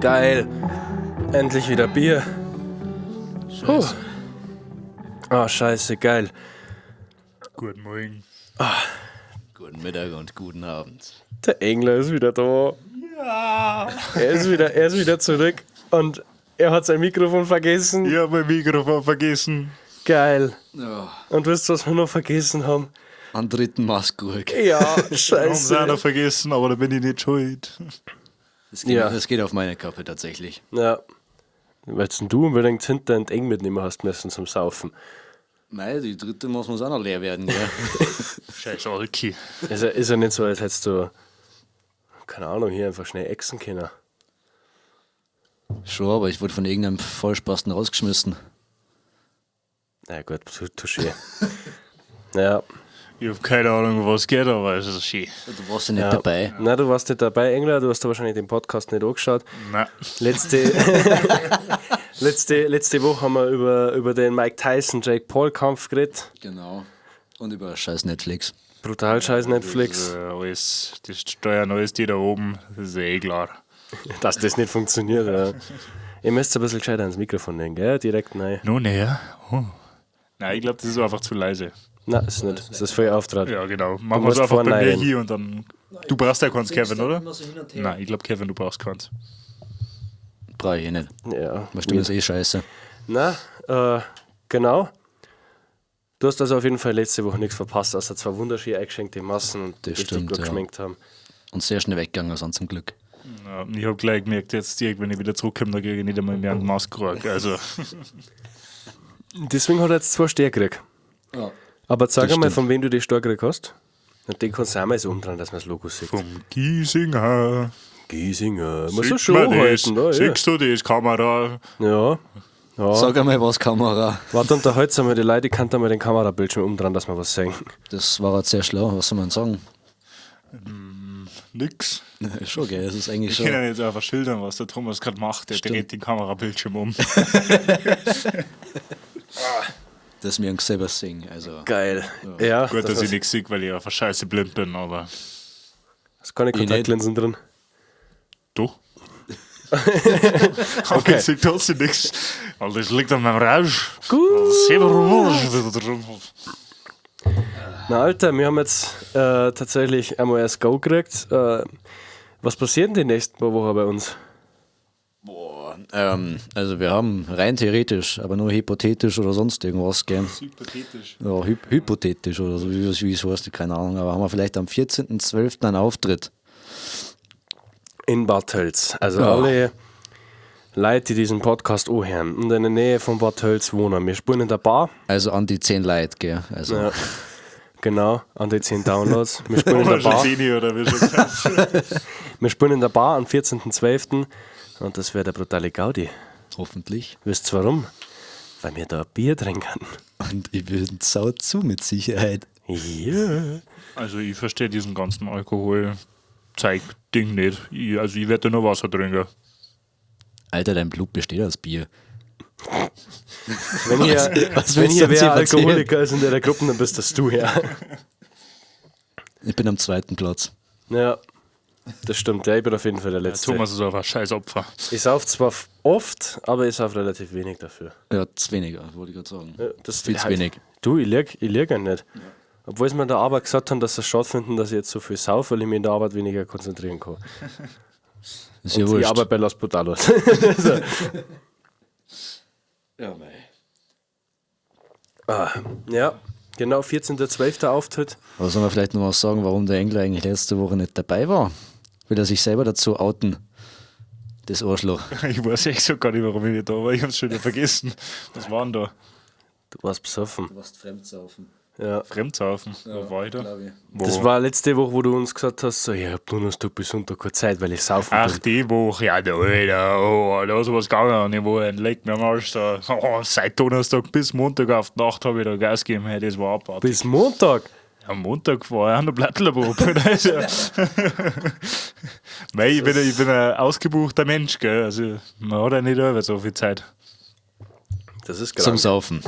Geil. Endlich wieder Bier. Puh. Ah, scheiße, geil. Guten Morgen. Guten Mittag und guten Abend. Der Engler ist wieder da. Ja. Er ist wieder zurück und er hat sein Mikrofon vergessen. Ich habe mein Mikrofon vergessen. Geil. Ja. Und wisst ihr, was wir noch vergessen haben? An dritten Maßkrug. Ja, Haben sie scheiße. auch noch vergessen, aber da bin ich nicht schuld. Das geht auf meine Kappe tatsächlich. Ja. Weil denn du unbedingt hinter ein Eng mitnehmen hast müssen zum Saufen. Mei, die dritte muss auch noch leer werden, gell? Scheiß Alki. Ist ja nicht so, als hättest du, keine Ahnung, hier einfach schnell exen können. Schon, aber ich wurde von irgendeinem Vollspasten rausgeschmissen. Na ja, gut, touché. Ja. Ich habe keine Ahnung, was geht, aber es ist schön. Du warst ja nicht dabei. Na, du warst nicht dabei, Engler, du hast da wahrscheinlich den Podcast nicht angeschaut. Nein. Letzte Woche haben wir über den Mike Tyson Jake Paul Kampf geredet. Genau. Und über scheiß Netflix. Brutal scheiß Netflix. Das, ist, alles, das steuern alles die da oben, das ist ja eh klar. Dass das nicht funktioniert. Ja. Ihr müsst ein bisschen gescheiter ans Mikrofon nehmen, gell? Direkt rein. Noch näher? Oh. Nein, ich glaube, das ist einfach zu leise. Nein, ist nicht. Das ist voll Auftrag. Ja, genau. Machen wir musst es einfach bei mir vorne rein. hier und dann. Du brauchst ja keins, Kevin, oder? Nein, ich glaube, Kevin, du brauchst keins. Brauche ich eh nicht. Ja. Meine Stimme ist eh scheiße. Na, genau. Du hast also auf jeden Fall letzte Woche nichts verpasst, außer zwei wunderschön eingeschenkte Massen und Das richtig stimmt, gut ja. geschmeckt haben. Und sehr schnell weggegangen sind zum Glück. Ja, ich habe gleich gemerkt, jetzt direkt, wenn ich wieder zurückkomme, da kriege ich nicht einmal mehr einen Maßkrug. Also, Deswegen hat er jetzt zwei Sterne gekriegt. Ja. Aber sag Das einmal, stimmt. von wem du die Sterne gekriegt hast. Und den kannst du auch mal so umdrehen, dass man das Logo sieht. vom Giesinger. Giesinger. Muss Sieht so schon man das? halten, da, ja. Siehst du das, Kamera? Ja. Ja. Sag einmal was, Kamera. Warte, unterhalt's einmal die Leute, die kann da mal den Kamerabildschirm umdrehen, dass wir was sehen. Das war jetzt sehr schlau, was soll man sagen? Nix. Schon, gell? Das ist eigentlich Ich schon. kann ja jetzt einfach schildern, was der Thomas gerade macht. Der Stimmt. dreht den Kamerabildschirm um. Dass wir uns selber singen. Also, Geil. Ja, Gut, das dass ich war's. nichts sehe, weil ich einfach scheiße blind bin, aber Hast keine nicht. Kontaktlinsen drin. doch. Okay. Ich sehe trotzdem nichts. Weil das liegt an meinem Rausch. Gut. Gut. Na Alter, wir haben jetzt tatsächlich einmal erst Go gekriegt. Was passiert denn die nächsten paar Wochen bei uns? Boah, also wir haben rein theoretisch, aber nur hypothetisch oder sonst irgendwas, gell? Hypothetisch. Ja, hy hypothetisch oder so, wie es heißt, keine Ahnung, aber haben wir vielleicht am 14.12. einen Auftritt. In Bad Tölz. Also Ja. alle Leute, die diesen Podcast anhören und in der Nähe von Bad Tölz wohnen. Wir spielen in der Bar. Also an die 10 Leute, gell? Also Ja. Genau, an die 10 Downloads. Wir spielen in der Oder schon Bar. 10 oder wie schon gesagt. Wir spielen in der Bar am 14.12. Und das wird der brutale Gaudi. hoffentlich. Wisst ihr warum? Weil wir da ein Bier trinken. Und ich bin sau zu mit Sicherheit. Ja. Also ich verstehe diesen ganzen Alkohol-Zeig-Ding nicht. Also ich werde nur Wasser trinken. Alter, dein Blut besteht aus Bier. Wenn hier, Was wenn willst hier du uns wer hier erzählen? Alkoholiker ist in der Gruppe, dann bist das du, ja. Ich bin am zweiten Platz. Ja, das stimmt. Ja, ich bin auf jeden Fall der Letzte. Thomas ist einfach ein scheiß Opfer. Ich sauf zwar oft, aber ich sauf relativ wenig dafür. Ja, zu weniger, wollte ich gerade sagen. Ja, das Viel zu halt- wenig. Du, ich lieg ja nicht. Obwohl sie mir in der Arbeit gesagt haben, dass sie es schade finden, dass ich jetzt so viel sauf, weil ich mich in der Arbeit weniger konzentrieren kann. Ist ja Und ich wurscht. arbeite bei Los Brutalos. Ja, mei. Ah, ja, genau, 14.12. Auftritt. Aber sollen wir vielleicht noch was sagen, warum der Engler eigentlich letzte Woche nicht dabei war? Will er sich selber dazu outen? Das Arschloch. Ich weiß echt so gar nicht, warum ich nicht da war. Ich hab's schon wieder vergessen. Was war denn da? Du warst besoffen. Du warst fremdsaufen. Ja. Fremdsaufen. Wo war ich da? glaub ich. Wo? Das war letzte Woche, wo du uns gesagt hast, so, ja, ich hab Donnerstag bis Sonntag keine Zeit, weil ich saufen Ach, bin. die Woche, ja, da, Alter, oh, da ist was gegangen und ich war ein Leck mir am Arsch da. Oh, seit Donnerstag bis Montag auf die Nacht habe ich da Gas gegeben, hey, das war abartig. Bis Montag? Am Montag war ich an der Plattlerprobe. Also, Mei, ich bin ein ausgebuchter Mensch, gell? Also, man hat ja nicht immer so viel Zeit Das ist Zum krank. Saufen.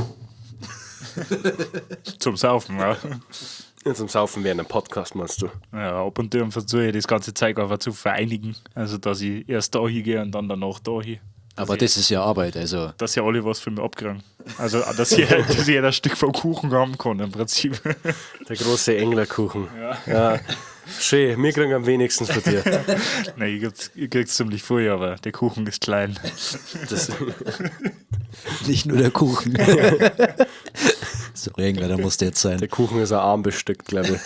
zum Saufen. Ja. Zum Saufen während einem Podcast, meinst du? Ja, ab und zu versuche ich das ganze Zeug einfach zu vereinigen. Also, dass ich erst da hingehe und dann danach da hin. Aber das ist ja Arbeit, also. Dass ja alle was für mich abkriegen. Also, dass jeder ein Stück vom Kuchen haben kann, im Prinzip. Der große Englerkuchen. Ja. Schön, wir kriegen am wenigsten von dir. Nein, ihr kriegt ziemlich viel, aber der Kuchen ist klein. Das, Nicht nur der Kuchen. Sorry, Engler, da musste jetzt sein. der Kuchen ist auch arm bestückt, glaube ich.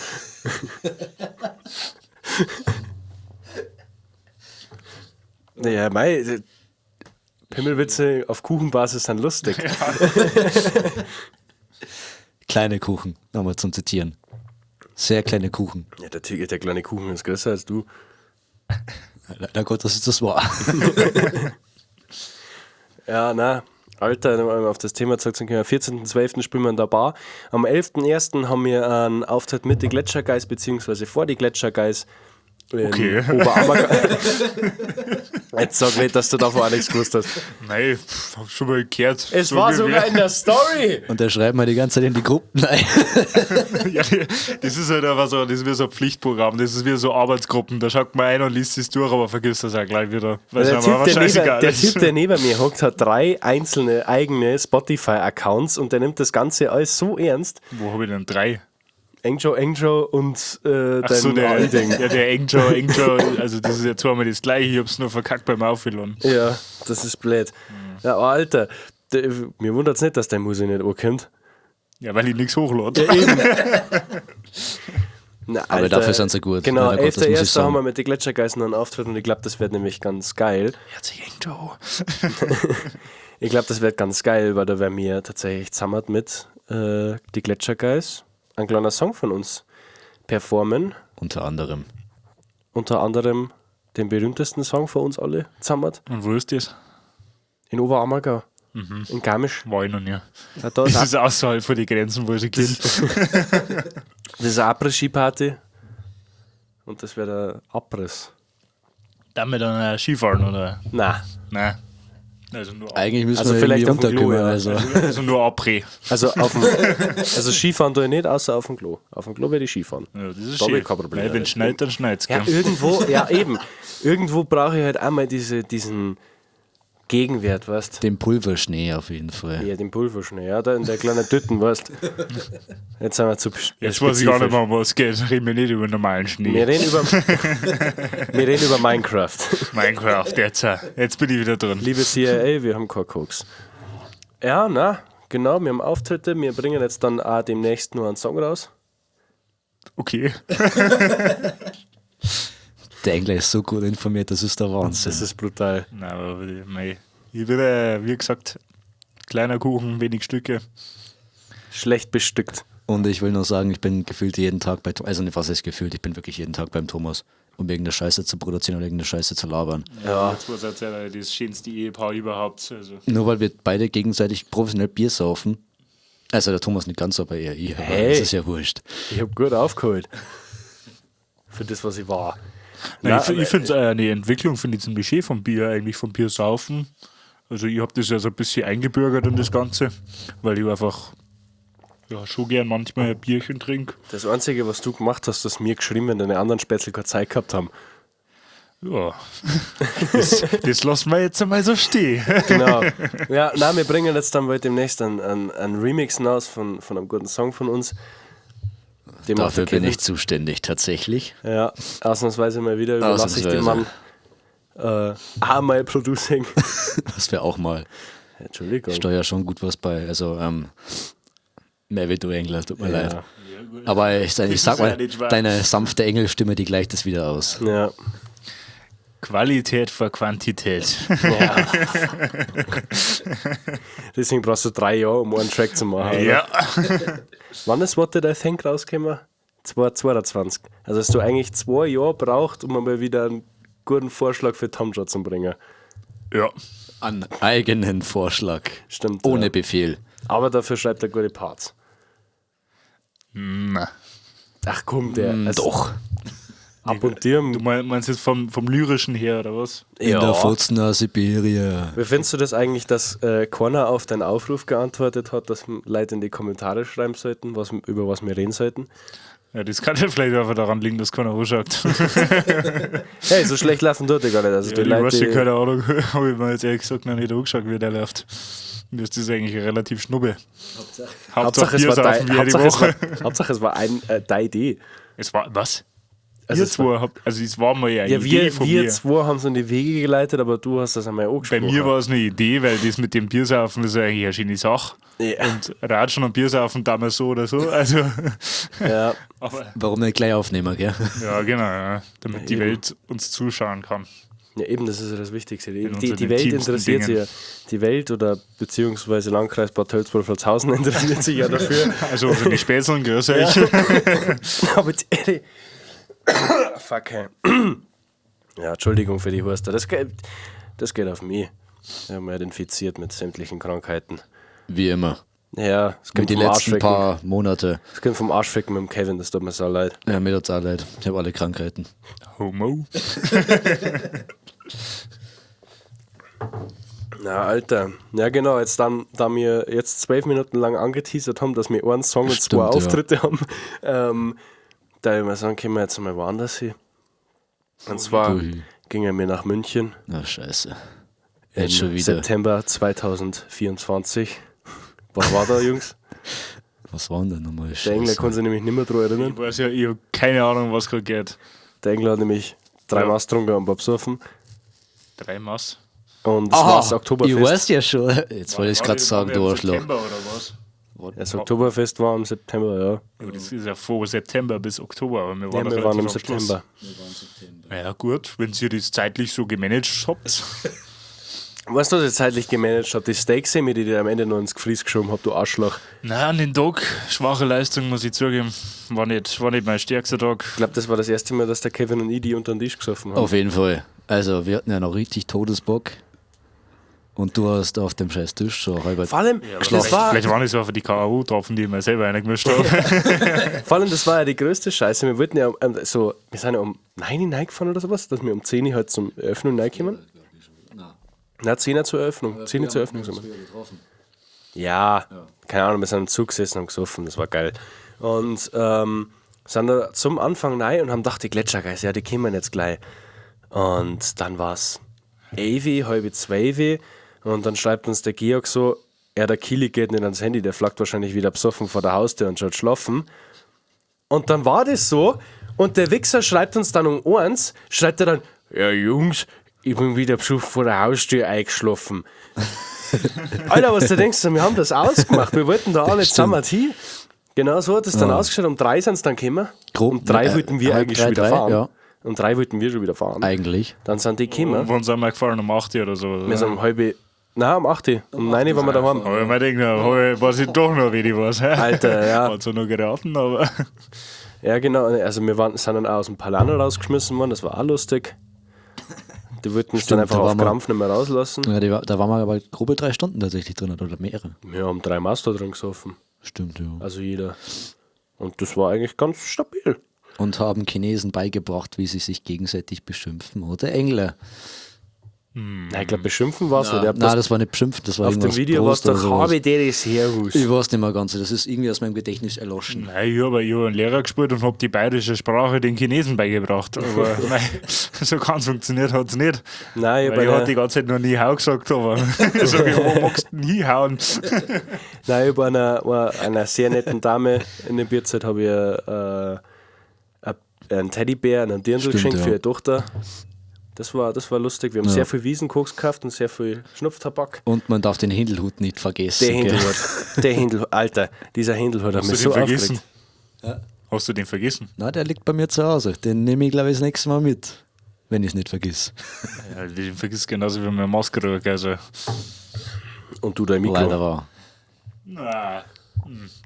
Naja, mei, Pimmelwitze auf Kuchenbasis sind lustig. Kleine Kuchen, nochmal zum Zitieren. Sehr kleine Kuchen. Ja, der kleine Kuchen ist größer als du. Leider Gottes ist das wahr. Ja, na, Alter, um auf das Thema zurückzukommen. Am 14.12. spielen wir in der Bar. Am 11.01. haben wir einen Auftritt mit den Gletschergeist, beziehungsweise vor die Gletschergeist. Okay. Oberammergau. Jetzt sag nicht, dass du davon auch nichts gewusst hast. Nein, hab schon mal gehört. Es So war ungefähr. sogar in der Story. Und der schreibt mal die ganze Zeit in die Gruppen ein. Ja, das ist halt einfach so, das ist wie so ein Pflichtprogramm, das ist wie so Arbeitsgruppen. Da schaut man ein und liest es durch, aber vergisst das auch gleich wieder. Weil es Der einem Typ, aber der, neben, scheißegal der ist. Typ, der neben mir hockt, hat 3 einzelne eigene Spotify-Accounts und der nimmt das Ganze alles so ernst. Wo habe ich denn 3? Engjo, Engjo und Ach so, dein der, AI-Ding. ja, der Engjo, Engjo, also das ist ja zweimal das gleiche, ich hab's nur verkackt beim Aufladen. Ja, das ist blöd. Ja, aber Alter, mir wundert's nicht, dass deine Musik nicht ankommt. Ja, weil ich nichts hochlade. Ja, eben. Na, Aber Alter, dafür sind sie gut. Genau, Leider Gottes, muss ich 11.01. sagen. haben wir mit den Gletschergeißen einen Auftritt und ich glaube, das wird nämlich ganz geil. Herzlich Engjo. Ich glaube, das wird ganz geil, weil da werden wir tatsächlich zusammen mit die Gletschergeist ein kleiner Song von uns performen. Unter anderem. Unter anderem den berühmtesten Song von uns alle zusammen. Und wo ist das? In Oberammergau. In Garmisch. War ich noch nie. Ja, da ist Das ist außerhalb von den Grenzen, wo ich sie kenne. Das ist eine Après-Ski-Party. Und das wäre der Abriss. Damit dann Skifahren, oder? Nein. Nein. Also nur, Eigentlich müssen Also wir vielleicht irgendwie auf dem Klo, runterkommen. ja. Also. also nur Après. Also, auf dem, also Skifahren tue ich nicht, außer auf dem Klo. Auf dem Klo werde ich Skifahren. Ja, das ist Da hab schön. ich kein Problem Wenn damit. es schneit, dann schneit's. Ja, gell? irgendwo, ja eben. Irgendwo brauche ich halt einmal diesen Gegenwert, weißt Den Pulverschnee auf jeden Fall. Ja, den Pulverschnee, ja, da in der kleinen Tüten, weißt Jetzt sind wir zu Jetzt weiß ich gar nicht mehr, um was es geht. Reden wir nicht über normalen Schnee. Wir reden über, wir reden über Minecraft. Minecraft, jetzt bin ich wieder drin. Liebe CIA, wir haben keinen Koks. Ja, na, genau, wir haben Auftritte, wir bringen jetzt dann auch demnächst nur einen Song raus. Okay. Der Engler ist so gut informiert, das ist der Wahnsinn. Das ist brutal. Nein, aber mei. Ich bin, wie gesagt, kleiner Kuchen, wenig Stücke. Schlecht bestückt. Und ich will nur sagen, ich bin gefühlt jeden Tag bei Thomas, also nicht, was heißt gefühlt, ich bin wirklich jeden Tag beim Thomas, um irgendeine Scheiße zu produzieren oder irgendeine Scheiße zu labern. Ja. Jetzt war es ja das schönste Ehepaar überhaupt. Also. Nur weil wir beide gegenseitig professionell Bier saufen. Also der Thomas nicht ganz, aber eher ich. Aber Hey. das ist ja wurscht. Ich hab gut aufgeholt. Für das, was ich war. Nein, Na, ich finde es eine Entwicklung, finde ich ziemlich schön vom Bier, eigentlich vom Bier saufen. Also ich habe das ja so ein bisschen eingebürgert in das Ganze, weil ich einfach ja, schon gern manchmal ein Bierchen trinke. Das Einzige, was du gemacht hast, dass mir geschrieben, wenn deine anderen Spätzle keine Zeit gehabt haben. Ja, das lassen wir jetzt einmal so stehen. Genau. Ja, nein, wir bringen jetzt dann bald demnächst einen Remix raus von einem guten Song von uns. Den macht Dafür der bin Kevin. ich zuständig, tatsächlich. Ja, ausnahmsweise mal wieder überlasse ich dem Mann einmal Producing. Das wäre auch mal. Entschuldigung. Ich steuere schon gut was bei. Also, mehr wie du, Engler, tut mir leid. Ja. Aber ich sag ist ja mal, nicht wahr. deine sanfte Engelstimme, die gleicht es wieder aus. Ja. Qualität vor Quantität. Ja. Deswegen brauchst du 3 Jahre, um einen Track zu machen. Oder? Ja. Wann ist What Did I Think rausgekommen? 2022. Also hast du eigentlich 2 Jahre braucht, um mal wieder einen guten Vorschlag für Tomjaw zu bringen. Ja. An eigenen Vorschlag. Stimmt. Ohne ja. Befehl. Aber dafür schreibt er gute Parts. Na. Ach komm, der. also Doch. Ab und dir. Du meinst jetzt vom Lyrischen her, oder was? In der Furzener Sibiria. Wie findest du das eigentlich, dass keiner auf deinen Aufruf geantwortet hat, dass Leute in die Kommentare schreiben sollten, über was wir reden sollten? Ja, das kann ja vielleicht einfach daran liegen, dass keiner anschaut. Hey, so schlecht laufen tut der gar nicht. Also Ja, die ich Leute, weiß ja, keine Ahnung, habe ich mir jetzt ehrlich gesagt noch nicht angeschaut, wie der läuft. Mir ist das eigentlich relativ schnuppe. Hauptsache, es Bier war saufen dein, wir die Hauptsache, es Woche. war, Hauptsache, es war deine Idee. Es war, was? Also ihr es war- zwei habt, also es war mal eine Ja, Idee von wir mir. zwei haben es in die Wege geleitet, aber du hast das einmal Bei angesprochen. mir war es eine Idee, weil das mit dem Biersaufen ist ja eigentlich eine schöne Sache. Ja. Und Ratschen und Biersaufen damals so oder so. Also, Ja, aber, Warum nicht gleich aufnehmen, gell? ja, genau, ja, damit die eben. Welt uns zuschauen kann. ja, eben, das ist ja das Wichtigste. Die, In die, unseren die Welt intimsten interessiert sich Dingen. ja. Die Welt oder beziehungsweise Landkreis Bad Tölz-Wolfratshausen interessiert sich ja dafür. Also unsere Spätzeln, grüß euch. Aber die, Fuck, hey. Ja, Entschuldigung für die Hurster. Das geht auf mich. Ich habe mich halt infiziert mit sämtlichen Krankheiten. Wie immer. Ja, es Wie kommt die vom letzten Arschficken. paar Monate. Es kommt vom Arschficken mit dem Kevin, das tut mir so leid. Ja, mir tut's auch leid. Ich habe alle Krankheiten. Homo. Na, Alter. Ja, genau. Jetzt dann, da wir jetzt 12 Minuten lang angeteasert haben, dass wir einen Song und Stimmt, zwei ja. Auftritte haben, da ich mal sagen, können wir jetzt mal woanders hin. Und zwar Ui. gingen wir nach München Na, scheiße. im Jetzt schon wieder. September 2024. Was war da, Jungs? Was war denn da nochmal? Der Engler Scheiße. kann sich nämlich nicht mehr dran erinnern. Ich weiß ja, ich habe keine Ahnung, was gerade geht. Der Engler hat nämlich drei Ja. Maß getrunken und war besoffen. 3 Maß. Und es war Aha, das ich Oktoberfest. weiß ja schon. Jetzt wollte ich es War gerade das sagen, im du Arschloch. September oder was? Das Oktoberfest war im September, ja. Ja, das ist ja vor September bis Oktober, aber wir waren, Ja, noch wir waren im relativ am Schluss. September. Ja, gut, wenn ihr das zeitlich so gemanagt habt. Weißt du, was ich zeitlich gemanagt habe? Die Steak-Semi, die ich dir am Ende noch ins Gefries geschoben habe, du Arschloch. Nein, an den Tag, schwache Leistung, muss ich zugeben. War nicht mein stärkster Tag. Ich glaube, das war das erste Mal, dass der Kevin und ich die unter den Tisch gesoffen haben. Auf jeden Fall. Also, wir hatten ja noch richtig Todesbock. Und du hast auf dem scheiß Tisch so halber. Vor allem, das war, Vielleicht waren es einfach die K.O.-Tropfen, die ich mir selber eingemischt habe. vor allem, das war ja die größte Scheiße. Wir wollten ja so, wir sind ja um 9 Uhr reingefahren oder sowas, dass wir um 10 Uhr halt zum Eröffnung reinkommen. Na, 10 Uhr zur Eröffnung. 10 Uhr zur Eröffnung sind wir. Ja, keine Ahnung, wir sind im Zug gesessen und gesoffen, das war geil. Und sind da zum Anfang rein und haben gedacht, die Gletschergeister, ja, die kommen jetzt gleich. Und dann war es 11, 11:30 und dann schreibt uns der Georg so, ja, der Kili geht nicht ans Handy, der flackt wahrscheinlich wieder besoffen vor der Haustür und schaut schlafen. Und dann war das so und der Wichser schreibt uns dann um 1, schreibt er dann, ja Jungs, ich bin wieder besoffen vor der Haustür eingeschlafen. Alter, was du denkst, wir haben das ausgemacht, wir wollten da alle zusammen hin. Genau so hat es dann ausgeschaut, um 3 sind es dann gekommen. Grob, um 3 wollten wir halb eigentlich drei, schon wieder drei, fahren. ja. Um 3 wollten wir schon wieder fahren. Eigentlich. Dann sind die gekommen. Wann sind wir gefahren? Um 8 Uhr oder so. Wir sind um halb, nein, um 8 Uhr. Um 9 Uhr waren wir daheim. Aber ich mir gedacht, na, weiß ich doch noch, wie ich was. Alter, ja. Hat so noch geraten, aber. Ja, genau. Also wir sind dann auch aus dem Palano rausgeschmissen worden, das war auch lustig. Die wollten uns dann Stimmt, einfach da auf waren wir- Krampf nicht mehr rauslassen. Ja, da waren wir aber grobe 3 Stunden tatsächlich drin oder mehrere. Wir haben 3 Maß da drin gesoffen. Stimmt, ja. Also jeder. Und das war eigentlich ganz stabil. Und haben Chinesen beigebracht, wie sie sich gegenseitig beschimpfen, oder Engler? Nein, ich glaube, beschimpfen war es nicht. Ich hab Nein, das, das war nicht beschimpfen, das war auf dem irgendwas Video war es Prost oder doch, sowas. habe der das Herhus. Ich weiß nicht mehr ganz, das ist irgendwie aus meinem Gedächtnis erloschen. Nein, ich habe einen Lehrer gespielt und habe die bayerische Sprache den Chinesen beigebracht. Aber nein, so ganz funktioniert hat es nicht. Nein, ich Weil hab ich einer, hab die ganze Zeit nur nie hau gesagt, aber so wie, wo magst du nie hauen? nein, ich hab einer sehr netten Dame in der Bierzeit habe ich einen Teddybär und einen Dirndl Stimmt, geschenkt ja. für ihre Tochter. Das war lustig. Wir haben sehr viel Wiesenkoks gekauft und sehr viel Schnupftabak. Und man darf den Händelhut nicht vergessen. Der gell? Händelhut. Der Händel, Alter, dieser Händelhut hat Hast mich du so den vergessen? aufgeregt. Hast du den vergessen? Na, der liegt bei mir zu Hause. Den nehme ich, glaube ich, das nächste Mal mit. Wenn ich es nicht vergiss. Ja, den vergisst genauso wie meine Maske, also. Und du dein Mikro. Leider war. Na,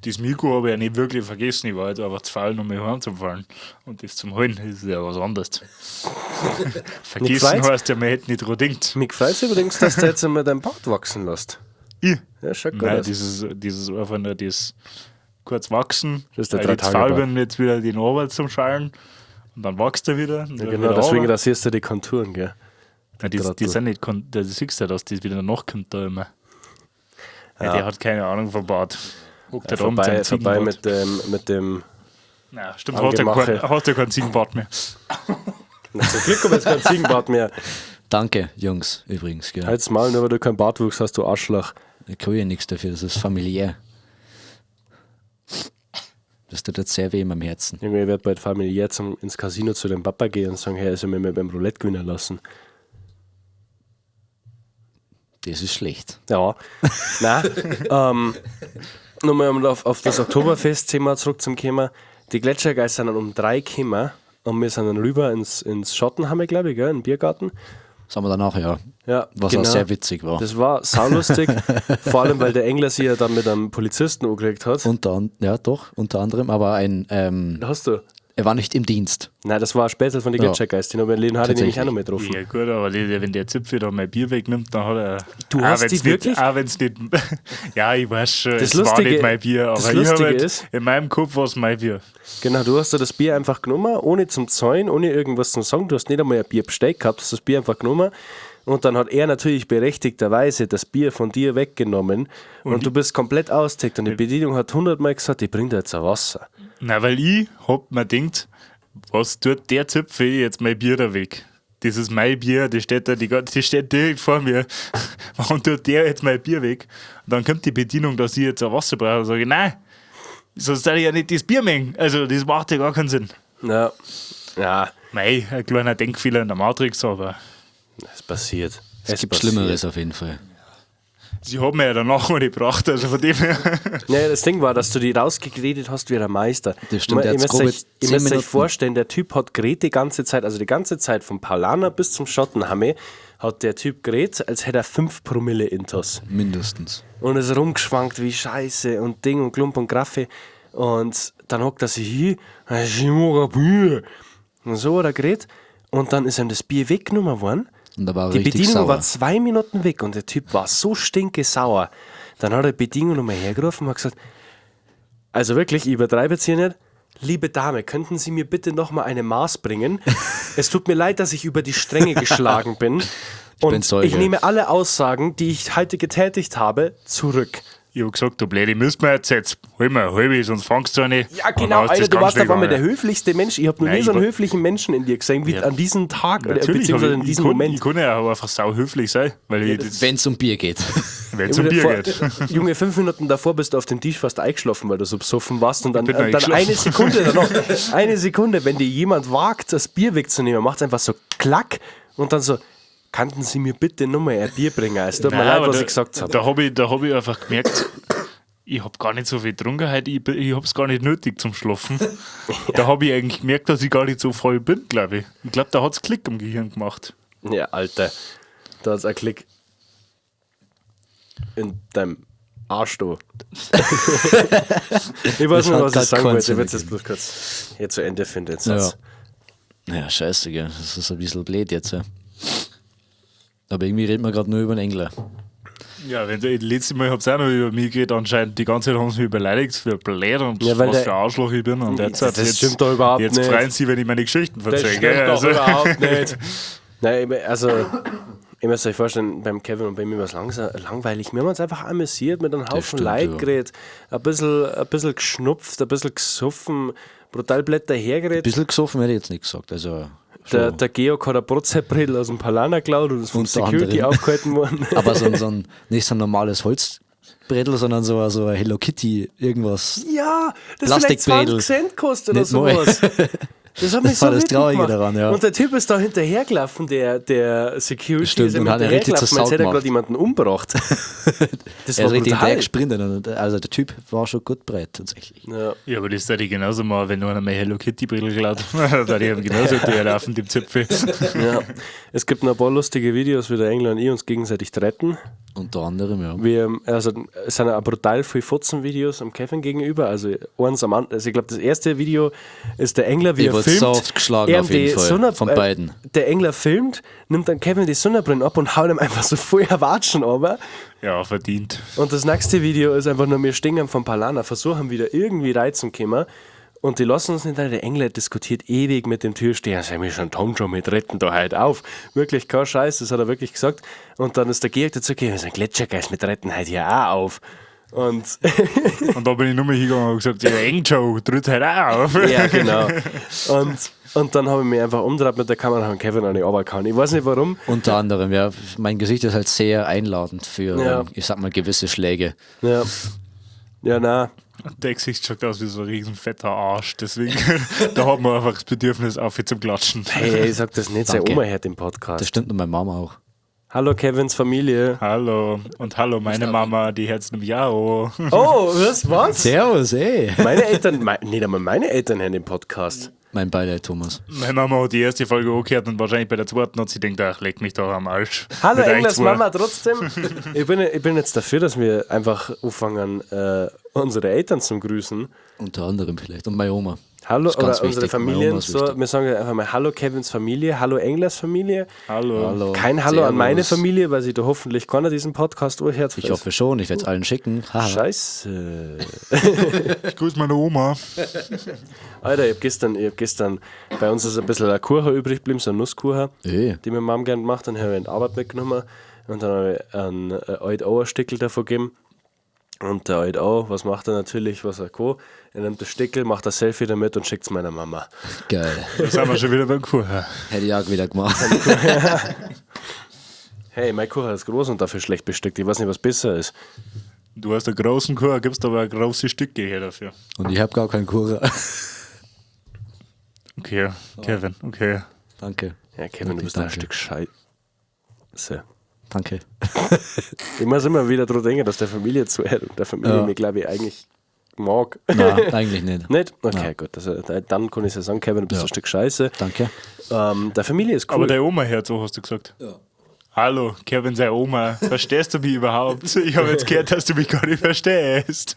das Mikro habe ich ja nicht wirklich vergessen. Ich war halt einfach zu faul, um mich heimzufahren. Und das zum Holen ist ja was anderes. Vergessen gefreut? heißt ja, man hätte nicht dran gedacht. Mich freut übrigens, dass du jetzt einmal dein Bart wachsen lässt. Ich? Ja, schaut gut Nein, aus. dieses einfach nur das kurz wachsen. Das ist der weil ich zu faul Drei-Tage-Bart. bin, jetzt wieder die Arbeit zum Schalen. Und dann wächst er wieder. Und Ja, dann genau, wieder deswegen runter. rasierst du die Konturen, gell? Nein, die Trottel. sind nicht, das siehst du ja, dass das wieder nachkommt da immer. Ja. Der hat keine Ahnung vom Bart. Huckt Ja, er da mit seinem vorbei Ziegenbart. mit dem Na, stimmt, hat ja keinen Ziegenbart mehr. Na, zum Glück habe ich jetzt keinen Ziegenbart mehr. Danke, Jungs, übrigens. Gell. Halt's Maul, nur weil du keinen Bartwuchs hast, du Arschloch. Ich kann ja nichts dafür, das ist familiär. Das tut jetzt sehr weh in meinem Herzen. Junge, ich werde bald familiär ins Casino zu dem Papa gehen und sagen, hey, er soll mich mal beim Roulette gewinnen lassen. Das ist schlecht. Ja. Nein. Nochmal um auf das Oktoberfest-Thema zurückzukommen. Die Gletschergeister sind dann um 3 gekommen und wir sind dann rüber ins Schottenhamme, glaube ich, gell, in den Biergarten. Das haben wir danach, ja. Ja, Was genau. auch sehr witzig war. Das war saulustig, vor allem, weil der Engler sich ja dann mit einem Polizisten angelegt hat. Unter anderem, aber ein... Hast du? Er war nicht im Dienst. Nein, das war ein Spätzle von den Gletschergeist. Den habe ich nämlich auch noch mit getroffen. Ja gut, aber wenn der Zipfel da mein Bier wegnimmt, dann hat er... Du hast die wirklich? Auch wenn es nicht... Ja, ich weiß schon, das es Lustige, war nicht mein Bier, aber das Lustige ich halt, ist, in meinem Kopf war es mein Bier. Genau, du hast da das Bier einfach genommen, ohne zum Zäunen, ohne irgendwas zum Sagen. Du hast nicht einmal ein Bier bestellt gehabt, hast das Bier einfach genommen. Und dann hat er natürlich berechtigterweise das Bier von dir weggenommen und du bist komplett austickt. Und die Bedienung hat 100-mal gesagt, ich bring dir jetzt ein Wasser. Na, weil ich hab mir gedacht, was tut der Zipfel jetzt mein Bier da weg? Das ist mein Bier, das steht da, das steht direkt vor mir. Warum tut der jetzt mein Bier weg? Und dann kommt die Bedienung, dass ich jetzt ein Wasser brauche. Und sage ich, nein, sonst soll ich ja nicht das Bier mengen. Also, das macht ja gar keinen Sinn. Ja. Ja. Mei, ein kleiner Denkfehler in der Matrix, aber. Es passiert. Es gibt Schlimmeres auf jeden Fall. Sie haben mir ja danach mal gebracht, also von dem her. Naja, das Ding war, dass du die rausgeredet hast wie der Meister. Das stimmt, ihr müsst euch vorstellen, der Typ hat geredet die ganze Zeit, also die ganze Zeit vom Paulaner bis zum Schottenhamme hat der Typ geredet, als hätte er 5 Promille intus. Mindestens. Und ist rumgeschwankt wie Scheiße und Ding und Klump und Graffe. Und dann hockt er sich hin, und so hat er geredet. Und dann ist ihm das Bier weggenommen worden. Und da war die richtig Bedienung sauer. War 2 Minuten weg und der Typ war so stinkesauer. Dann hat er die Bedienung nochmal hergerufen und hat gesagt, also wirklich, ich übertreibe jetzt hier nicht, liebe Dame, könnten Sie mir bitte nochmal eine Maß bringen? Es tut mir leid, dass ich über die Stränge geschlagen bin. Und ich nehme alle Aussagen, die ich heute getätigt habe, zurück. Ich hab gesagt, du Blöde, müssen wir jetzt hol mir eine halbe, sonst fangst du eine. Ja, genau, Alter, du warst auf einmal der höflichste Mensch. Ich hab noch nie so einen höflichen Menschen in dir gesehen, wie an diesem Tag, oder beziehungsweise in diesem Moment. Ich kann ja auch einfach sau höflich sein, weil wenn es um Bier geht. Wenn es um Bier geht. Junge, 5 Minuten davor bist du auf dem Tisch fast eingeschlafen, weil du so besoffen warst. Und dann eine Sekunde danach, eine Sekunde, wenn dir jemand wagt, das Bier wegzunehmen, macht es einfach so klack und dann so: Könnten Sie mir bitte nochmal ein Bier bringen? Es tut mir leid, was ich gesagt habe. Da hab ich einfach gemerkt, ich habe gar nicht so viel getrunken heute, ich habe es gar nicht nötig zum Schlafen. Da habe ich eigentlich gemerkt, dass ich gar nicht so voll bin, glaube ich. Ich glaube, da hat es Klick im Gehirn gemacht. Ja, Alter, da hat es einen Klick in deinem Arsch, du. Ich weiß nicht, was ich sagen wollte. Ich werde es jetzt bloß kurz hier zu Ende finden. Ja. Ja, scheiße, gell. Das ist ein bisschen blöd jetzt, ja. Aber irgendwie reden wir gerade nur über den Engler. Ja, wenn du, letztes Mal habt ihr auch noch über mich geredet, anscheinend. Die ganze Zeit haben sie mich beleidigt für blöd und ja, was für Arschloch ich bin. Und jetzt, das stimmt doch überhaupt jetzt nicht. Jetzt freuen sie, wenn ich meine Geschichten Das erzähle. stimmt gell? doch Also. überhaupt nicht. Nein, also, ich muss euch vorstellen, beim Kevin und bei mir war es langweilig. Wir haben uns einfach amüsiert, mit einem Haufen Leuten geredet, ein bisschen geschnupft, ein bisschen gesoffen, brutal Blätter hergeredet. Ein bisschen gesoffen hätte ich jetzt nicht gesagt, also... Der Georg hat ein Brotzeitbrettel aus dem Paulaner geklaut und ist vom Security aufgehalten worden. Aber so ein, nicht so ein normales Holzbrettel, sondern so ein Hello Kitty irgendwas. Ja, das vielleicht 20 Cent kostet oder sowas. Das hat mich das so war das Traurige gemacht. daran, ja. Und der Typ ist da hinterhergelaufen, der Security Stimmt, ist ihm und hat er richtig zur hinterhergelaufen, als Sau hätte er gemacht. gerade jemanden umgebracht. Das Er war ist richtig brutal. hinterhergesprintet. Und, also der Typ war schon gut breit, tatsächlich. Ja. Ja, aber das würde ich genauso machen, wenn einer meine Hello Kitty Brille klaut. Da würde ich ihm genauso hinterherlaufen, dem Zipfel. Ja. Es gibt noch ein paar lustige Videos, wie der Engler und ich uns gegenseitig retten. Unter anderem, ja. Wir, also, es sind auch brutal viele Fotzen-Videos am Kevin gegenüber. Also, eins am anderen. Also, ich glaube, das erste Video ist der Engler, wie Ich er wurde filmt. so oft geschlagen, Er auf jeden die Fall. Von beiden. Der Engler filmt, nimmt dann Kevin die Sonnenbrille ab und haut ihm einfach so voll Watschen runter. Ja, verdient. Und das nächste Video ist einfach nur, wir stehen vom Paulaner, versuchen wieder irgendwie reinzukommen. Und die lassen uns nicht rein. Der Engler diskutiert ewig mit dem Türsteher. Sei mir schon Tom schon mit retten da halt auf. Wirklich kein Scheiß, das hat er wirklich gesagt. Und dann ist der Georg dazu gekommen, wir sind Gletschergeist, mit retten halt hier auch auf. Und Und da bin ich nur mal hingegangen und gesagt, ja, eng Joe, tritt halt auch auf. ja, genau. Und dann habe ich mich einfach umgedreht mit der Kamera und habe Kevin an die Arbeit gehauen. Ich weiß nicht warum. Unter anderem, ja. Mein Gesicht ist halt sehr einladend für, Ja. ich sag mal, gewisse Schläge. Ja. Ja, na. Der Gesicht schaut aus wie so ein riesen fetter Arsch. Deswegen, da hat man einfach das Bedürfnis, auf zum Klatschen. Hey, ich sag das nicht, seine Danke. Oma hört den Podcast. Das stimmt und meine Mama auch. Hallo Kevins Familie. Hallo und hallo meine Mama, die hört nämlich auch. Oh, was? Was? Servus, ey. Meine Eltern, nicht einmal meine Eltern hören den Podcast. Mein Beileid, Thomas. Meine Mama hat die erste Folge angehört und wahrscheinlich bei der zweiten hat sie gedacht, ach, leck mich doch am Arsch. Hallo Mit euch Englands zwei. Mama, trotzdem. Ich bin jetzt dafür, dass wir einfach anfangen, unsere Eltern zum Grüßen. Unter anderem vielleicht. Und meine Oma. Hallo, Ist ganz oder unsere wichtig. Meine Familien. Oma ist So, wichtig. wir sagen einfach mal Hallo Kevins Familie, Hallo Englers Familie. Hallo. Hallo. Kein Hallo an meine Servus. Familie, weil sie da hoffentlich keiner diesen Podcast anhört. Ich hoffe schon, ich werde es allen schicken. Haha. Scheiße. Ich grüße meine Oma. Alter, ich hab gestern, bei uns ist ein bisschen ein Kuchen übrig geblieben, so ein Nusskuchen, Ey. die meine Mom gern gemacht, dann habe ich in die Arbeit mitgenommen und dann habe ich einen alt Stickel davon gegeben. Und der alt Au, was macht er natürlich, was er kann? Er nimmt das Stickel, macht ein Selfie damit und schickt es meiner Mama. Geil. Da sind wir schon wieder beim Kuchen. Hätte ich auch wieder gemacht. Hey, mein Kuchen ist groß und dafür schlecht bestückt. Ich weiß nicht, was besser ist. Du hast einen großen Kuchen, gibst aber große Stücke hier dafür. Und ich habe gar keinen Kuchen. Okay, Kevin, okay. Danke. Ja, Kevin, du Wirklich, bist ein danke. Stück Scheiße. Danke. Ich muss immer wieder dran denken, dass der Familie zuhört und der Familie Ja. mir, glaube ich, eigentlich mag. Nein, eigentlich nicht. Nicht? Okay, gut. Also, dann kann ich ja sagen, Kevin, du bist Ja. ein Stück Scheiße. Danke. Der Familie ist cool. Aber deine Oma hört so, hast du gesagt. Ja. Hallo, Kevin, seine Oma. Verstehst du mich überhaupt? Ich habe jetzt gehört, dass du mich gar nicht verstehst.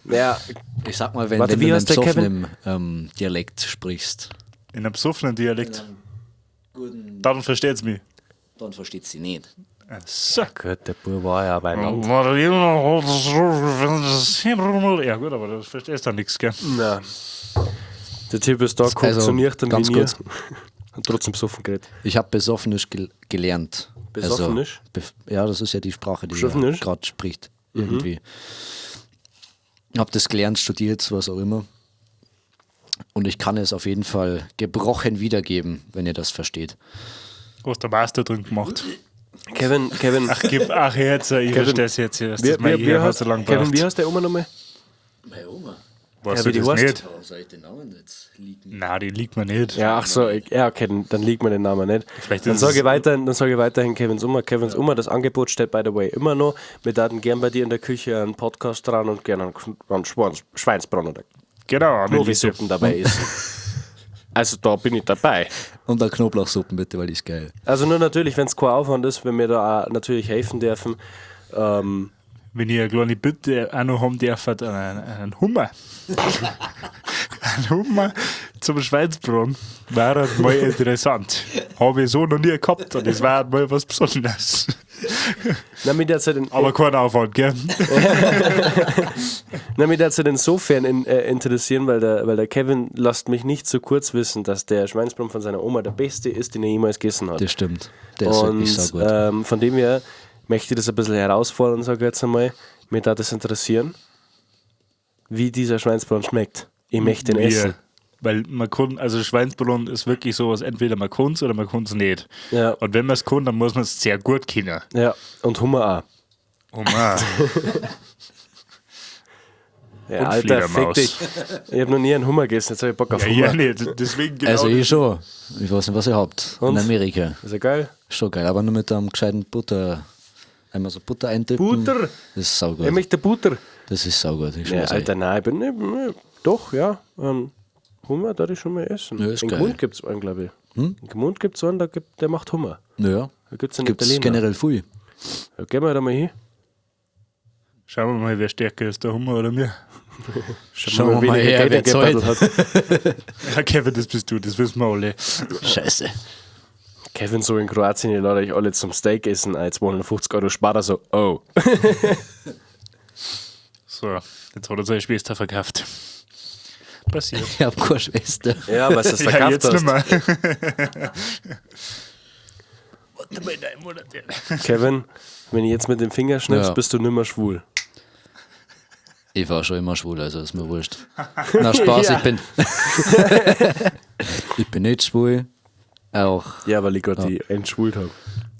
ja, Ich sag mal, wenn, Warte, wenn wie du in einem heißt der Kevin? besoffenen Dialekt sprichst, In einem besoffenen Dialekt. Dann versteht's mich. dann versteht sie nicht. So. gut, der Bub war ja beieinander. Ja gut, aber das verstehst du nichts, gell? Na. Der Typ ist da, guckt Also, so nüchtern ganz wie nie. kurz. Und trotzdem besoffen geredet. Ich habe besoffenisch gelernt. Besoffenisch? Also, ja, das ist ja die Sprache, die Besoffenisch? er gerade spricht. Irgendwie. Hab das gelernt, studiert, was auch immer. Und ich kann es auf jeden Fall gebrochen wiedergeben, wenn ihr das versteht. Hast der Master drin gemacht. Kevin, Kevin, Ach, gib, ach jetzt, ich Kevin, verstehe es jetzt. Dass wie, das mein wie, wie Gehirn hat heißt, so lange Kevin, wie braucht. heißt der Oma nochmal? Meine Oma? Weißt Ja, du wie die das heißt? nicht? Warum soll ich den Namen jetzt liegen? Nein, die liegt mir nicht. Ja, ach so, ja, okay, dann liegt mir den Namen nicht. Vielleicht Dann ist sage es- ich weiterhin, dann sage ich weiterhin Kevins Oma. Kevins Oma, das Angebot steht by the way immer noch. Wir würden gern bei dir in der Küche einen Podcast dran und gerne einen Schweinsbraten oder Genau, Anneliese. Knoblauchsuppen dabei essen. Also da bin ich dabei. Und dann Knoblauchsuppen bitte, weil die ist geil. Also nur natürlich, wenn es kein Aufwand ist, wenn wir da auch natürlich helfen dürfen. Wenn ich eine kleine Bitte auch noch haben darf, einen Hummer. Ein Hummer zum Schweinsbraten wäre mal interessant. Habe ich so noch nie gehabt und das wäre mal was Besonderes. Na, mich derzeit in, Aber kein Aufwand, gell? na, mich derzeit insofern interessieren, weil der Kevin lasst mich nicht zu kurz wissen, dass der Schweinsbraten von seiner Oma der beste ist, den er jemals gegessen hat. Das stimmt. Der ist Und wirklich saugut. von dem her möchte ich das ein bisschen herausfordern, sage ich jetzt einmal. Mir darf das interessieren, wie dieser Schweinsbraten schmeckt. Ich möchte ihn essen. Weil man kann, also Schweinsbraten ist wirklich sowas, entweder man kann es oder man kann es nicht. Ja. Und wenn man es kann, dann muss man es sehr gut kennen. Ja, und Hummer auch. Oh Mann. Ja, Und Alter, fick Fledermaus. dich. Ich habe noch nie einen Hummer gegessen, jetzt habe ich Bock auf Ja, Hummer. ja, nicht. Deswegen genau. Also ich schon. Ich weiß nicht, was ihr habt. Und? In Amerika. Ist ja geil. Schon geil, aber nur mit einem gescheiten Butter. Einmal so Butter eintippen. Butter! Das ist saugut. Ich möchte Butter. Das ist saugut. Ich Ja, schwör's euch. Alter, nein, ich bin nicht, doch, ja. Hummer darf ich schon mal essen. Ja, ist In geil. Gmund gibt es einen, glaube ich. In Gmund gibt es einen, der macht Hummer. Ja. Da gibt es einen Gibt's Italiener. generell viel. Ja, gehen wir da mal hin. Schauen wir mal, wer stärker ist, der Hummer oder mir. Schauen wir mal her, wer weniger zahlt. hat. Ja, Kevin, das bist du, das wissen wir alle. Scheiße. Kevin so in Kroatien, die lade ich alle zum Steak essen, 250 Euro spart er so, oh. So, jetzt hat er seine Schwester verkauft. Passiert. Ich hab keine Schwester. Ja, was du es Ja, verkauft jetzt hast. nicht mehr. Warte mal, 9 Monate. Kevin, wenn ich jetzt mit dem Finger schnippst, Ja. bist du nimmer schwul. Ich war schon immer schwul, also ist mir wurscht. Na Spaß, Ja. ich bin. Ich bin nicht schwul. Auch. Ja, weil ich gerade die entschwult habe.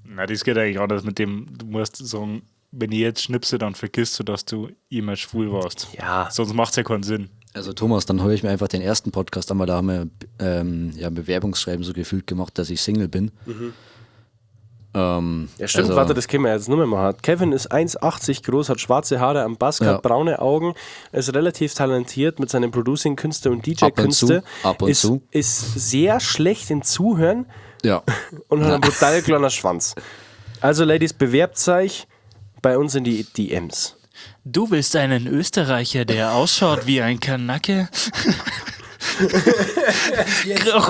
Na, das geht eigentlich anders mit dem, du musst sagen, wenn ich jetzt schnipse, dann vergisst du, dass du jemals schwul warst. Ja. Sonst macht es ja keinen Sinn. Also Thomas, dann höre ich mir einfach den ersten Podcast an, weil da haben wir ja, ein Bewerbungsschreiben so gefühlt gemacht, dass ich Single bin. Ja, stimmt, Also- warte, das können wir jetzt nur mehr machen. Kevin ist 1,80 groß, hat schwarze Haare am Bass, Ja. hat braune Augen, ist relativ talentiert mit seinen Producing-Künste und DJ-Künste. Ab und zu, ab und ist, zu. Ist sehr schlecht im Zuhören Ja. und hat einen brutal kleinen Schwanz. Also, Ladies, bewerbt euch bei uns in die DMs. Du willst einen Österreicher, der ausschaut wie ein Kanacke?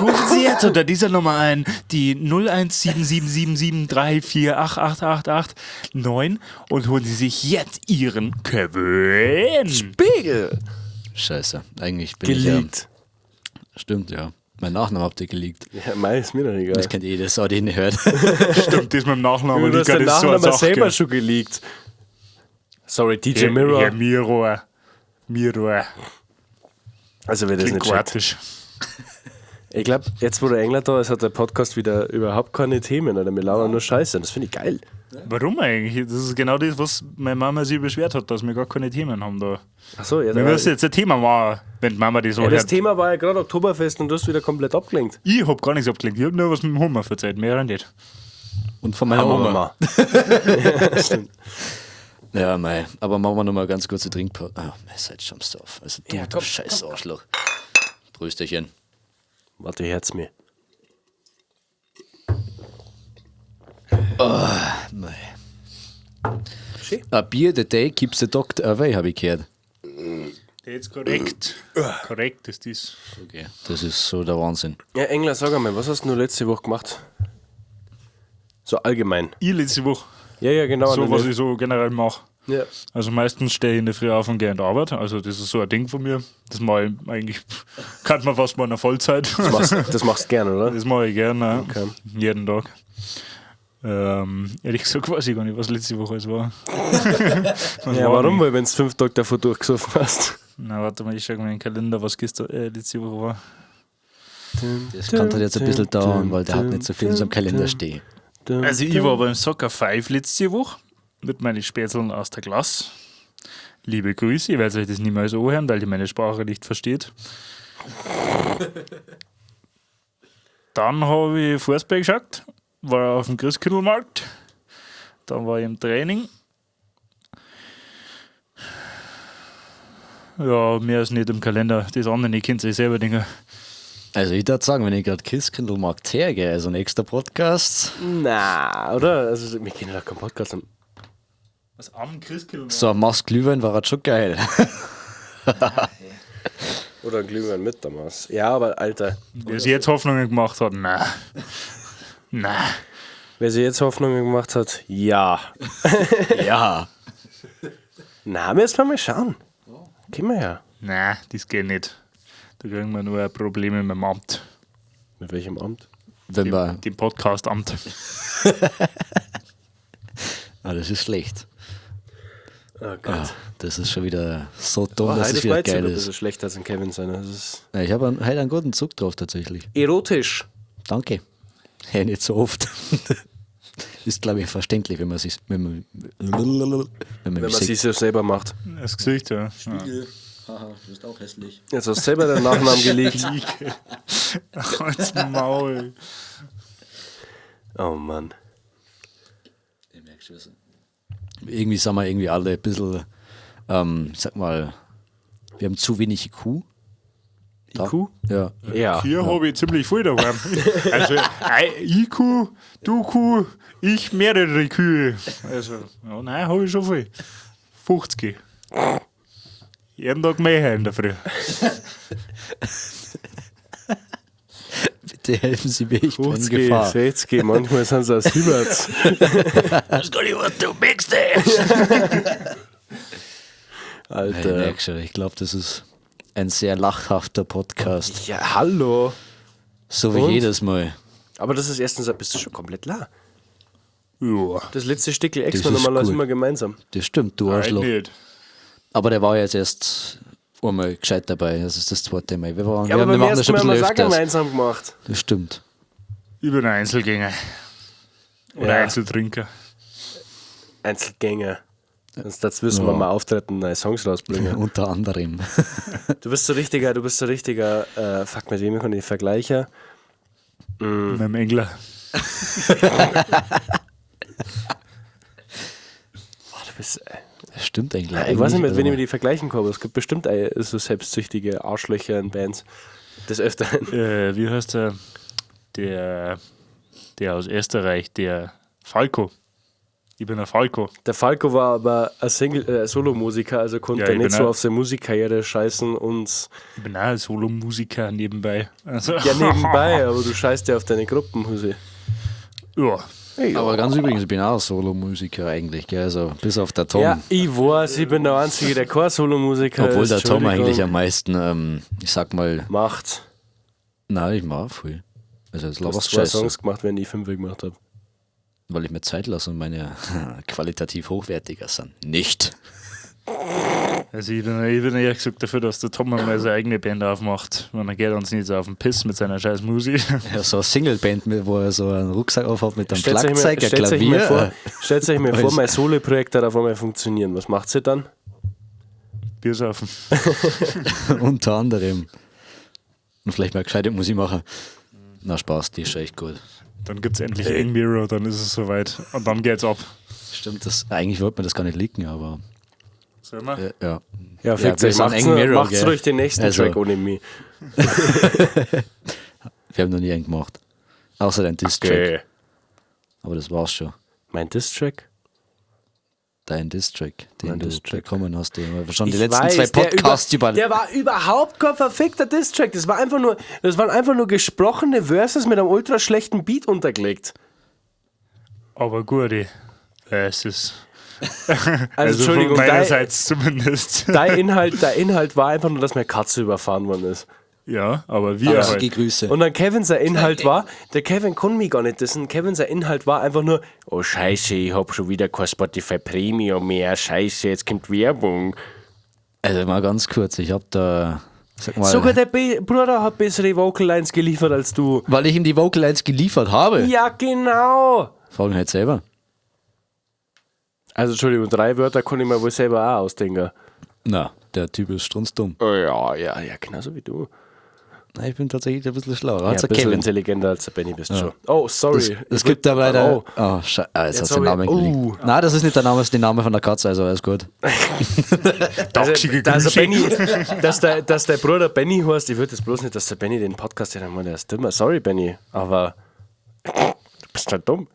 Rufen Sie jetzt unter dieser Nummer ein, die 01777734888889 und holen Sie sich jetzt Ihren Kevin. Spiegel! Scheiße. Eigentlich bin ich Geleakt. ja. Stimmt, ja. Mein Nachname habt ihr geleakt. Ja, mei, ist mir doch egal. Das kennt eh jeder Sau, die ihn hört. Stimmt, das mit dem Nachnamen Du hast liegt den das ist so eine Nachnamen Sache. selber schon geleakt. Sorry, DJ Mirror. Herr Mirror. Mirror. Also, wer das Klingt nicht checkt. kroatisch. Ich glaube, jetzt wo der Engler da ist, hat der Podcast wieder überhaupt keine Themen. Oder wir labern nur Scheiße. Und das finde ich geil. Warum eigentlich? Das ist genau das, was meine Mama sich beschwert hat, dass wir gar keine Themen haben da. Achso, ja, Wir da- müssen jetzt ein Thema machen, wenn die Mama das so ja, das hört. Thema war ja gerade Oktoberfest und du hast wieder komplett abgelenkt. Ich hab gar nichts abgelenkt. Ich hab nur was mit dem Hummer verzeiht, mehr nicht. Und von meiner Oma. Mama. Ja, mei. Aber machen wir nochmal ganz kurze Trinkpause. Ah, mei, seid schon auf. Also du, Ja, du komm, scheiß Arschloch. Prösterchen. Warte, Herz mir. Mei. Schön. A beer the day keeps the doctor away, habe ich gehört. Das ist korrekt. Korrekt ist das. Okay. Das ist so der Wahnsinn. Ja, Engler, sag einmal, was hast du letzte Woche gemacht? So allgemein. Ich letzte Woche. Ja, ja, genau. So, was ich so generell mache. ja. Also meistens stehe ich in der Früh auf und gehe in die Arbeit. Also das ist so ein Ding von mir. Das mache ich eigentlich, kann man fast mal in der Vollzeit. Das machst du gern, oder? Das mache ich gerne, Okay. jeden Tag. Ehrlich gesagt weiß ich gar nicht, was letzte Woche es war. Was Ja, war warum? denn? Weil, wenn du 5 Tage davor durchgesoffen hast. Na, warte mal, ich schaue mal in den Kalender, was gestern, letzte Woche war. Das kann halt jetzt ein bisschen dauern, weil der hat nicht so viel in seinem Kalender stehen. Also ich war beim Soccer 5 letzte Woche mit meinen Spätzeln aus der Klasse. Liebe Grüße, ich werde euch das niemals anhören, weil ihr meine Sprache nicht versteht. Dann habe ich Fußball geschaut, war auf dem Christkindlmarkt, dann war ich im Training. Ja, mehr ist nicht im Kalender. Das andere ich könnt ihr selber denken. Also ich würde sagen, wenn ich gerade Christkindlmarkt hergehe, also nächster Podcast. Na, oder? Also, wir kennen doch keinen Podcast. Was am Christkindlmarkt? So ein Maß Glühwein war halt schon geil. Oder ein Glühwein mit damals. Ja, aber Alter, Wer sich jetzt Hoffnungen gemacht hat, na. Na. wer sich jetzt Hoffnungen gemacht hat, ja. Ja. Na, müssen wir mal schauen. Können wir ja. Nein, das geht nicht. Da kriegen wir nur Probleme mit dem Amt. Mit welchem Amt? Wenn wir. Dem Podcast-Amt. Ah, das ist schlecht. Oh Gott. Ah, das ist schon wieder so dumm, Oh, dass heute es wieder ist geil ein ist. bisschen schlechter als ein Kevin seiner. Das ist Ja, ich habe heute einen guten Zug drauf tatsächlich. erotisch. Danke. Hey, nicht so oft. Ist, glaube ich, verständlich, wenn man sich, wenn man Wenn mich man sieht. sich so selber macht. Das Gesicht, ja. Ja. Haha, du bist auch hässlich. Jetzt hast du selber den Nachnamen geleakt. Halt's Maul. Oh Mann. Ich merke schon. Irgendwie sind wir irgendwie alle ein bisschen, ich sag mal, wir haben zu wenig IQ. Da. IQ? Ja. Ja. Hier habe ich ziemlich viel daheim. Also IQ, du Kuh, ich mehrere Kühe. Also, ja, nein, habe ich schon viel. 50. Jeden Tag mehr in der Früh. Bitte helfen Sie mir, ich bin in 50, Gefahr. 60, manchmal sind es auch 70. Das kann ich, was du merkst, ey. Ich Alter. merke schon, ich glaube, das ist ein sehr lachhafter Podcast. Ja, hallo. So wie Und? jedes Mal. Aber das ist erstens, bist du schon komplett la. Ja. Das letzte Stickel Das extra ist normalerweise gut. immer gemeinsam. Das stimmt, du Nein, Arschloch. nicht. Aber der war jetzt erst einmal gescheit dabei. Das ist das zweite Mal. Wir, waren, Ja, wir, aber wir beim machen das ersten schon Mal ein haben wir es bisschen auch öfters. gemeinsam gemacht. Das stimmt. Ich bin ein Einzelgänger. Oder Ja. Einzeltrinker. Einzelgänger. Sonst das wissen wir Ja. mal auftreten und neue Songs rausbringen. Unter anderem. Du bist so richtiger, du bist so richtiger, fuck, mit wem kann ich vergleichen? Mit dem Engler. Boah, du bist, Das stimmt eigentlich. ich weiß nicht, mit wem ich also, die vergleichen kann, aber es gibt bestimmt so selbstsüchtige Arschlöcher in Bands. Des Öfteren. Wie heißt der? Der, der aus Österreich, der Falco. Ich bin ein Falco. Der Falco war aber ein Single, Solomusiker, also konnte Ja, er ich nicht bin so auch- auf seine Musikkarriere scheißen und Ich bin auch ein Solomusiker nebenbei. Also, ja nebenbei, aber du scheißt ja auf deine Gruppen, Husi. Ja. Aber ganz übrigens, ich bin auch Solomusiker eigentlich, gell? Also bis auf der Tom. Ja, ich weiß, ich bin der Einzige, der kein Solomusiker Obwohl ist. der Tom Entschuldigung. eigentlich am meisten, ich sag mal, macht. nein, ich mach viel. Also jetzt Du hast laberst zwei Scheiße. Songs gemacht, während ich fünf gemacht habe. Weil ich mir Zeit lasse und meine qualitativ hochwertiger sind. Nicht. Also ich bin ehrlich gesagt dafür, dass der Tom einmal seine eigene Band aufmacht. Man er geht uns nicht so auf den Piss mit seiner scheiß Musik. Ja, so eine Singleband, wo er so einen Rucksack aufhat mit einem Stellt euch mal, Schlagzeug, ein stellt euch mal Klavier. vor, stellt euch mal vor, Alles. mein Solo-Projekt hat auf einmal funktionieren. Was macht sie dann? Bier saufen. Unter anderem. Und vielleicht mal gescheite Musik machen. Na Spaß, die ist schon echt gut. Dann gibt es endlich Eng Mirror, dann ist es soweit. Und dann geht's ab. Stimmt, das, eigentlich wollte man das gar nicht leaken, aber Sollen wir? ja. Ja, fickt wir euch. sind Macht's, Eng nur, Mirror, macht's gell? ruhig den nächsten Also- Track ohne mich. Wir haben noch nie einen gemacht. Außer dein Diss-Track. Okay. Aber das war's schon. Mein Diss-Track? Dein Diss-Track, den Mein du Diss-Track. bekommen hast, den wir schon die Ich letzten weiß, zwei Podcasts der über. Der war überhaupt kein verfickter Diss-Track. Das war einfach nur, das waren einfach nur gesprochene Verses mit einem ultra schlechten Beat untergelegt. Aber gut, ey. Es ist. Also, Entschuldigung, von dein, meinerseits zumindest. dein Inhalt war einfach nur, dass meine Katze überfahren worden ist. Ja, aber wir Herzliche halt. Grüße. Und dann Kevin sein Inhalt war, der Kevin konnte mich gar nicht dissen. Kevin sein Inhalt war einfach nur, oh Scheiße, ich hab schon wieder kein Spotify Premium mehr, Scheiße, jetzt kommt Werbung. Also mal ganz kurz, ich hab da, sag mal, Sogar der Bruder hat bessere Vocal Lines geliefert als du. weil ich ihm die Vocal Lines geliefert habe. Ja, genau. Fragen halt selber. Also Entschuldigung, 3 Wörter konnte ich mir wohl selber auch ausdenken. Na, der Typ ist strunzdumm. Oh, ja, ja, ja, genauso wie du. Na, ich bin tatsächlich ein bisschen schlauer. Ja, Also ein bisschen Kevin. intelligenter als der Benny bist du schon. Oh, sorry. Es Ich gibt wollt- da leider. Oh. Oh, Sche ah, jetzt, Jetzt hast du den hab Namen ich- oh. gelegt. Nein, das ist nicht der Name, das ist der Name von der Katze, also alles gut. Dachsige dass, der Grüße. Benny, dass der Bruder Benny heißt, ich würde das bloß nicht, dass der Benny den Podcast ja dann mal, der ist dümmer. Sorry, Benny, aber du bist halt dumm.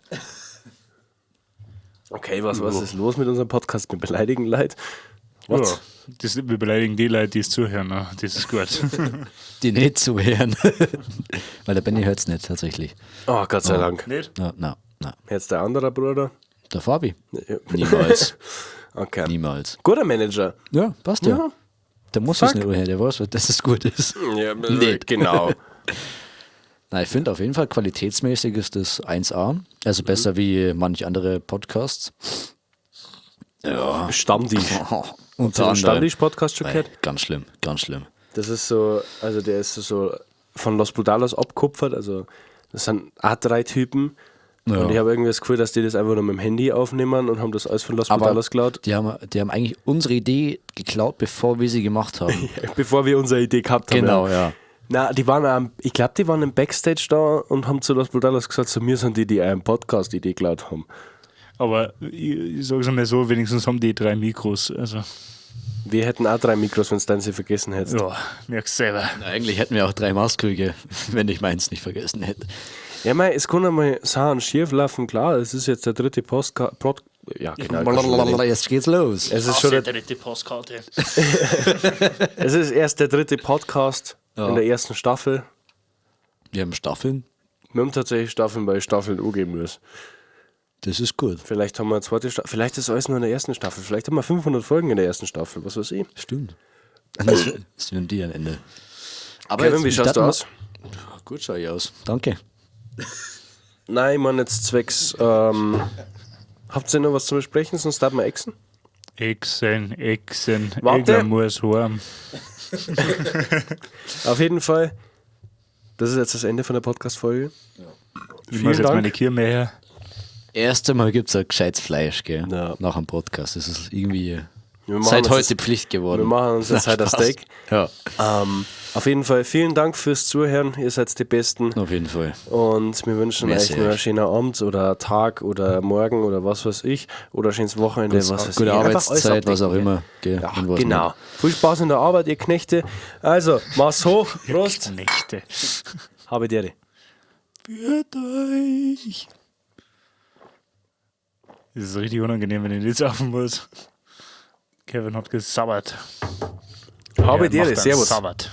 Okay, was ist los mit unserem Podcast? Wir beleidigen Leute. What? Ja, das, wir beleidigen die Leute, die es zuhören. Ne? Das ist gut. Die nicht zuhören. Weil der Benny hört es nicht, tatsächlich. Oh, Gott sei Dank. Nicht? Na, na, na. Jetzt der andere Bruder. Der Fabi? Ja. Niemals. Okay. Niemals. Guter Manager. Ja, passt ja. Ja. Der muss es nicht hören, der weiß, dass es gut ist. Ja, Nicht. genau. Na, ich finde auf jeden Fall qualitätsmäßig ist das 1A. Also besser wie manch andere Podcasts. Ja. Stammtisch. Unter anderem. Stammtisch-Podcast schon Nein, gehört? ganz schlimm, ganz schlimm. Das ist so, also der ist so von Los Brutalos abkupfert, also das sind auch 3 Typen. Ja. Und ich habe irgendwie das Gefühl, dass die das einfach nur mit dem Handy aufnehmen und haben das alles von Los Aber Brutalos geklaut, die haben eigentlich unsere Idee geklaut, bevor wir sie gemacht haben. bevor wir unsere Idee gehabt haben. genau, Ja. ja. Na, die waren auch, ich glaube, die waren im Backstage da und haben zu Los Brutalos gesagt, zu mir sind die, die einen Podcast-Idee geklaut haben. Aber ich sag's einmal so, wenigstens haben die 3 Mikros. Also, Wir hätten auch 3 Mikros, wenn es dann sie vergessen hättest. ja, merkst selber. Na, eigentlich hätten wir auch 3 Maßkrüge, wenn ich meins nicht vergessen hätte. Ja, mei, es kann einmal Sachen schief laufen, klar, es ist jetzt der dritte Postka Prod ja, genau. ich kann schon wieder reden. Jetzt geht's los. Es ist schon der dritte Postkarte. Es ist erst der dritte Podcast Ja. in der ersten Staffel. Wir haben Staffeln. Wir haben tatsächlich Staffeln, weil ich Staffeln angeben muss. Das ist gut. Vielleicht haben wir eine zweite Staffel. Vielleicht ist alles nur in der ersten Staffel. Vielleicht haben wir 500 Folgen in der ersten Staffel. Was weiß ich. Stimmt. Das ist mit dir am Ende. Aber Kevin, wie schaust du starten aus? wir- Gut schau ich aus. Danke. Nein, ich meine jetzt zwecks. Habt ihr noch was zu besprechen? Sonst darf man exen. Echsen, Echsen, Warte. irgendwann muss heim. Auf jeden Fall, das ist jetzt das Ende von der Podcast-Folge. Ich Vielen muss jetzt Dank. meine Kier mehr her. Erst einmal gibt es ein gescheites Fleisch, gell? Ja. Nach dem Podcast. Das ist irgendwie Wir machen seit uns heute jetzt- Pflicht geworden. Wir machen uns jetzt Na, heute ein Spaß. Steak. Ja, Auf jeden Fall vielen Dank fürs Zuhören. Ihr seid die Besten. auf jeden Fall. Und wir wünschen Merci euch nur einen euch. schönen Abend oder Tag oder Morgen oder was weiß ich. Oder schönes Wochenende, was weiß Gute ich. Einfach alles Arbeitszeit, was auch abdecken, immer. Gell? Ja, Und was genau. Viel Spaß in der Arbeit, ihr Knechte. Also, mach's hoch. Prost. Knechte. Habe die Ehre. Führt euch. Das ist richtig unangenehm, wenn ich jetzt saufen muss. Kevin hat gesabbert. Habe Er die Ehre. macht einen Servus. Sabbat.